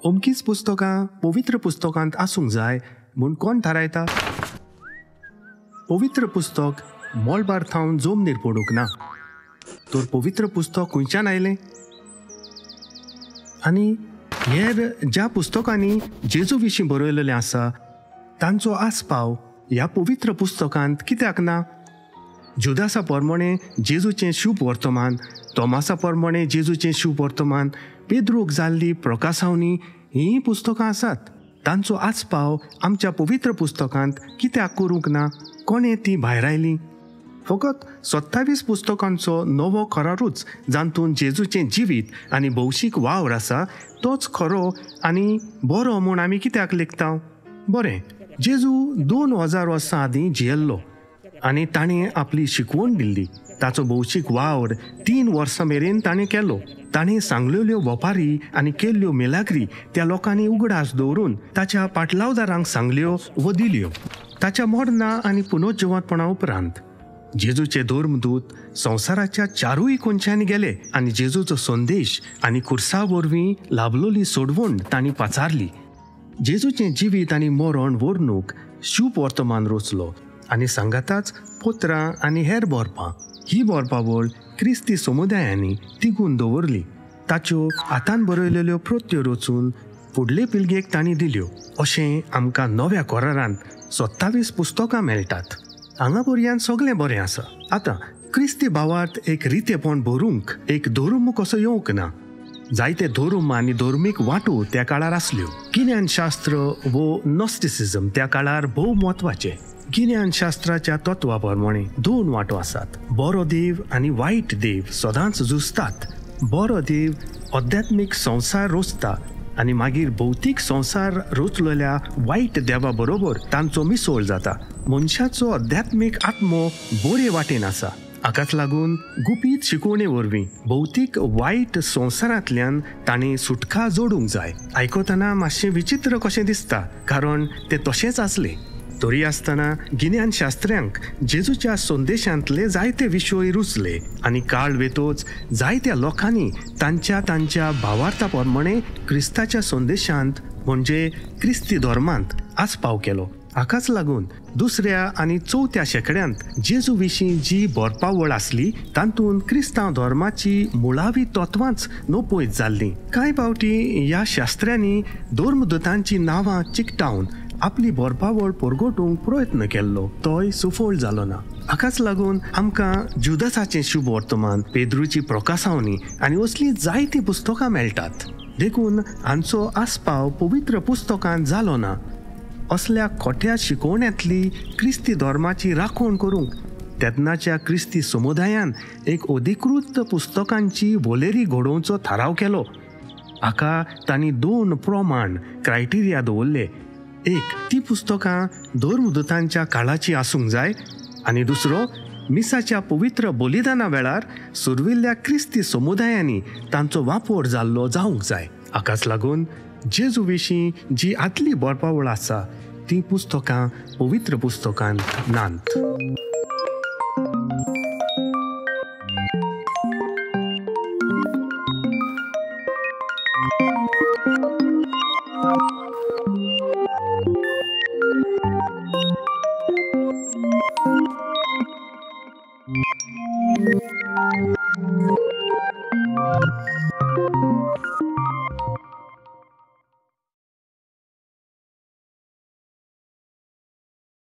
अमकीच पुस्तकां पवित्र पुस्तकांत आसूंक जाय म्हूण कोण थारायता? पवित्र पुस्तक मळबार थावन जमनीर पडूंक ना, तर पवित्र पुस्तक खंयच्यान आयलें? आनी हेर ज्या पुस्तकांनी जेजू विशीं बरयलेलें आसा तांचो आस्पाव ह्या पवित्र पुस्तकांत कित्याक ना? जुदासा प्रमाणे जेजूचें शुभ वर्तमान, तोमासा प्रमाणे जेजूचें शुभ वर्तमान, पेद्रूक जाल्ली प्रकासावणी हीं पुस्तकां आसात. तांचो आस्पाव आमच्या पवित्र पुस्तकांत कित्याक करूंक ना? कोणें ती भायरायली? फकत 27 पुस्तकांचो नवो करारूच जातूंत जेजूचें जिवीत आनी भौशीक वावर आसा तोच खरो आनी बरो म्हूण आमी कित्याक लेखता? बरें, जेजू 2000 वर्सां आदीं जियेल्लो आनी ताणें आपली शिकवण दिल्ली. ताचो भौशीक वावर 3 वर्सां मेरेन ताणें केलो. ताणें सांगलेल्यो वपारी आनी केल्ल्यो मेलाग्री त्या लोकांनी उगडास दवरून ताच्या पाटलावदारांक सांगल्यो व दिल्यो. ताच्या मरणा आनी पुनर्जिवंतपणा उपरांत जेजूचे धर्मदूत संवसाराच्या 4 कोनशांनी गेले आनी जेजूचो संदेश आनी खुर्सा वरवीं लाभलोली सोडवण तांणी पाचारली. जेजूचें जिवीत आनी मरण वर्णूक शुभ वर्तमान रचलो आनी सांगाताच पत्रां आनी हेर बरपां. ही बरपावळ क्रिस्ती समुदायांनी तिगून दवरली. ताच्यो हातान बरयलेल्यो प्रत्यो रचून फुडले पिळगेक तांणी दिल्यो. अशें आमकां नव्या करारांत 27 पुस्तकां मेळटात. हांगा पर्यंत सगळें बरें आसा. आतां क्रिस्ती भावार्थ एक रितेपण भरूंक एक धर्म कसो येवंक ना. जायते धर्म आनी धर्मीक वांटो त्या काळार आसल्यो. गिन्यानशास्त्र वो नॉस्टिसिजम त्या काळार भोव म्हत्वाचें. गिन्यानशास्त्राच्या तत्वा प्रमाणे 2 वांटो आसात. बरो देव आनी वायट देव सदांच झुजतात. बरो देव अध्यात्मीक संवसार रचता आनी मागीर भौतीक संवसार रचलेल्या वायट देवा बरोबर तांचो मिसोळ जाता. मनशाचो अध्यात्मीक आत्मो बरे वाटेन आसा. हाकाच लागून गुपीत शिकवणे वरवीं भौतीक वायट संवसारांतल्यान ताणें सुटका जोडूंक जाय. आयकतना मातशें विचित्र कशें दिसता, कारण तें तशेंच आसलें. तरी आसतना गिन्यानशास्त्र्यांक जेजूच्या संदेशांतले जायते विशय रुचले आनी काळ वेतोच जायत्या लोकांनी तांच्या तांच्या भावार्था प्रमाणे क्रिस्ताच्या संदेशांत म्हणजे क्रिस्ती धर्मांत आस्पाव केलो. हाकाच लागून 2ऱ्या आनी 4थ्या शेंकड्यांत जेजू विशीं जी बरपावळ आसली तातूंत क्रिस्तांव धर्माची मुळावी तत्वांच नपयत जाल्लीं. कांय फावटी ह्या शास्त्र्यांनी धर्मदूतांची नांवां चिकटावन आपली बरपावळ परगटूंक प्रयत्न केल्लो, तोय सुफळ जालो ना. हाकाच लागून आमकां जुदासाचें शुभ वर्तमान, पेद्रूची प्रकासावणी आनी असलीं जायतीं पुस्तकां मेळटात. देखून हांचो आस्पाव पवित्र पुस्तकांत जालो ना. असल्या खोट्या शिकवण्यांतली क्रिस्ती धर्माची राखण करूंक तेन्नाच्या क्रिस्ती समुदायान एक अधिकृत पुस्तकांची वळेरी घडोवचो थाराव केलो. हाका तांणी 2 प्रमाण क्रायटेरिया दवरले. एक, ती पुस्तकां धर्मदूतांच्या काळाची आसूंक जाय आनी दुसरो, मिसाच्या पवित्र बलिदाना वेळार सुर्विल्ल्या क्रिस्ती समुदायांनी तांचो वापर जाल्लो जावंक जाय. हाकाच लागून जेजू विशीं जी आदली बरपावळ आसा ती पुस्तकां पवित्र पुस्तकांत नात.